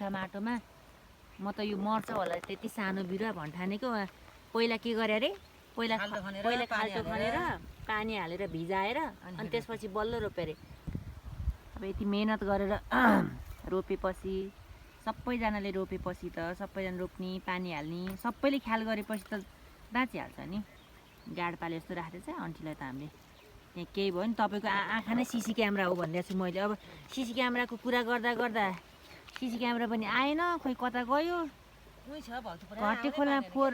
माटोमा म त यो मर्छ होला त्यति सानो बिरुवा भन्ठानेको पहिला के गरे अरे पहिला खाल्टो खनेर पानी हालेर भिजाएर अनि त्यसपछि बल्ल रोपे अरे अब यति मेहनत गरेर रोपेपछि सबैजनाले रोपेपछि त सबैजना रोप्ने पानी हाल्ने सबैले ख्याल गरेपछि त बाँचिहाल्छ नि गाडपाले जस्तो राखेको छ आन्टीलाई त हामीले त्यहाँ केही भयो नि तपाईँको आँखा नै सिसी क्यामेरा हो भनिदिएको छु मैले अब सिसी क्यामेराको कुरा गर्दा गर्दा सिसी क्यामेरा पनि आएन खोइ कता गयो घटे खोला फोहोर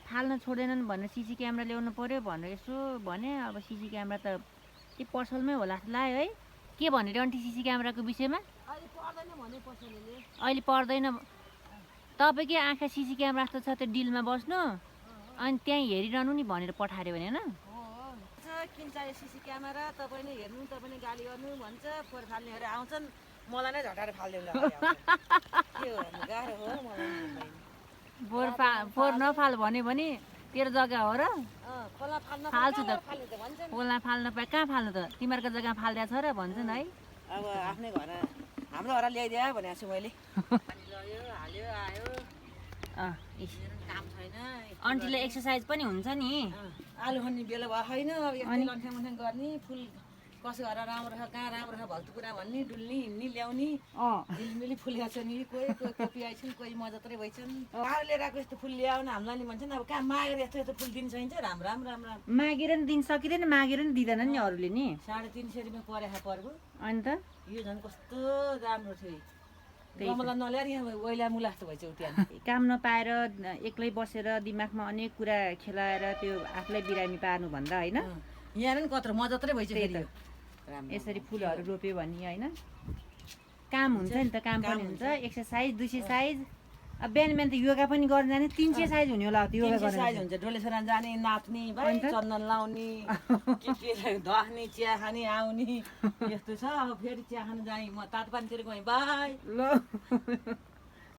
फाल्न छोडेनन् भनेर सिसी क्यामेरा ल्याउनु पर्यो भनेर यसो भने अब सिसी क्यामेरा त त्यो पसलमै होला जस्तो लाग्यो है के भनेर आन्टी सिसी क्यामेराको विषयमा अहिले पर्दैन तपाईँकै आँखा सिसी क्यामेरा जस्तो छ त्यो डिलमा बस्नु अनि त्यहीँ हेरिरहनु नि भनेर पठायो भने होइन किन चाहियो सिसी क्यामेरा तपाईँले हेर्नु तपाईँले गाली गर्नु भन्छ फोहोर फाल्नेहरू आउँछन् मलाई नै झटाएर फालिदिउँला के गर्नु गाह्रो हो मलाई फोहोर नफाल भन्यो भने तेरो जग्गा हो र खोला फाल्न फाल्छु त भन्छ खोला फाल्न पाए कहाँ फाल्नु त तिमीहरूको जग्गा फालिदिएको छ र भन्छन् है अब आफ्नै घर हाम्रो घर ल्याइदियो भनेको छु मैले लग्यो हाल्यो आयो काम छैन आन्टीलाई एक्सर्साइज पनि हुन्छ नि आलु खन्ने बेला भयो होइन अब यस्तै लन्ठ्याङ मन्ठ्याङ गर्ने फुल कसो घर राम्रो छ कहाँ राम्रो छ भक्तु कुरा भन्ने डुल्ने हिँड्ने ल्याउने झिलमिली फुलेको छ नि कोही कोही आइछन् कोही म जत्रै भइछन् आएर लिएर आएको यस्तो फुल ल्याउन हामीलाई नि भन्छन् अब कहाँ मागेर यस्तो यस्तो फुल दिन्छ राम राम राम राम मागेर नि दिन सकिँदैन मागेर नि दिँदैन नि अरूले नि 350 रुपियाँ परेको पर्को अनि त यो झन् कस्तो राम्रो थियो गमला नल्याएर यहाँ ओइला मुला जस्तो भइसक्यो त्यहाँ काम नपाएर एक्लै बसेर दिमागमा अनेक कुरा खेलाएर त्यो आफूलाई बिरामी पार्नु भन्दा होइन यहाँ नि कत्रो म जत्रै भइसक्यो यसरी फुलहरू रोप्यो भने होइन काम हुन्छ नि त काम पनि हुन्छ एक्सर्साइज 200 साइज अब बिहान बिहान त योगा पनि गर्न जाने 300 साइज हुने होला योगा गर्न साइज हुन्छ डोलेसरा जाने नाच्ने भाइ चन्दन लाउने के धस्ने चिया खाने आउने यस्तो छ अब फेरि चिया खान जाने म तातो पानीतिर गएँ बाई ल